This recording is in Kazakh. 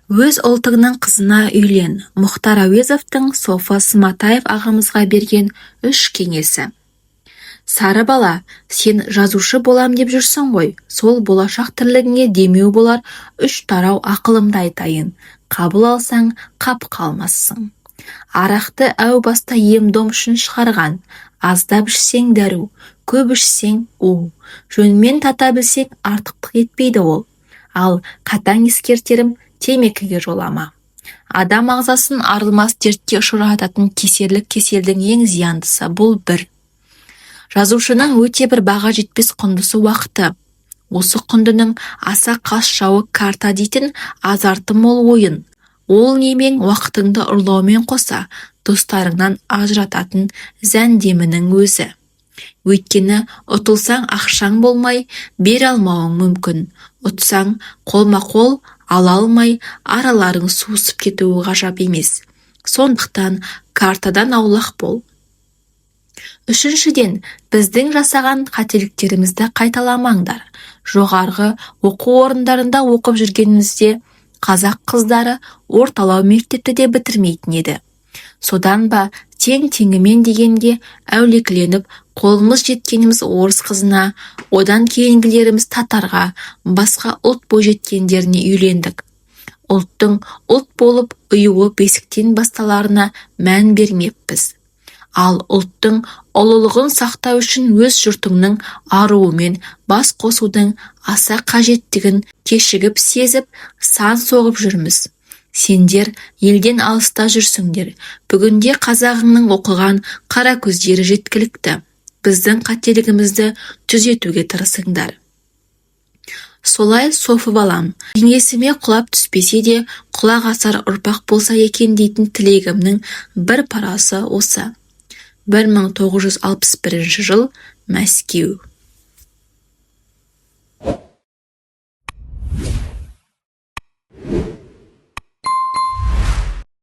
Өз ұлтыңның қызына үйлен. Мұхтар Әуезовтің Софы Сматаев ағамызға берген үш кеңесі. Сары бала, сен жазушы болам деп жүрсің ғой, сол болашақ тірлігіңе демеу болар үш тарау ақылымды айтайын, қабыл алсаң, қапы қалмассың. Арақты әу баста ем-дом үшін шығарған. Аздап ішсең дәру, көп ішсең у. Жөнімен тата білсең, артықтық етпейді ол. Ал қатаң ескертерім: темекіге жолама. Адам ағзасын арылмас дертке ұшырататын кесерлік кеселдің ең зияндысы бұл бір. Жазушының өте бір баға жетпес құндысы уақыты. Осы құндының аса қас жауы карта дейтін азарты мол ойын. Ол немен уақытыңды ұрлаумен қоса, достарыңнан ажырататын зәндемінің өзі. Өйткені ұтылсаң, ақшаң болмай, бере алмауың мүмкін. Ұтсаң, қолма-қол ала алмай, араларың суысып кетуі ғажап емес. Сондықтан картадан аулақ бол. Үшіншіден, біздің жасаған қателіктерімізді қайталамаңдар. Жоғарғы оқу орындарында оқып жүргенімізде қазақ қыздары орталау мектепті де бітірмейтін еді. Содан ба, тең-теңімен дегенге әулекіленіп, қолымыз жеткеніміз орыс қызына, одан кейінгілеріміз татарға, басқа ұлт бойжеткендеріне үйлендік. Ұлттың ұлт болып ұюы бесіктен басталарына мән бермеппіз. Ал ұлттың ұлылығын сақтау үшін өз жұртыңның аруымен бас қосудың аса қажеттігін кешігіп сезіп, сан соғып жүрміз. Сендер елден алыста жүрсіңдер. Бүгінде қазағыңның оқыған қаракөздері жеткілікті. Біздің қателігімізді түзетуге тырысыңдар. Солай, Софы балам, кеңесіме құлап түспесе де, құлақ асар ұрпақ болса екен дейтін тілегімнің бір парасы осы. 1961 жыл, Мәскеу.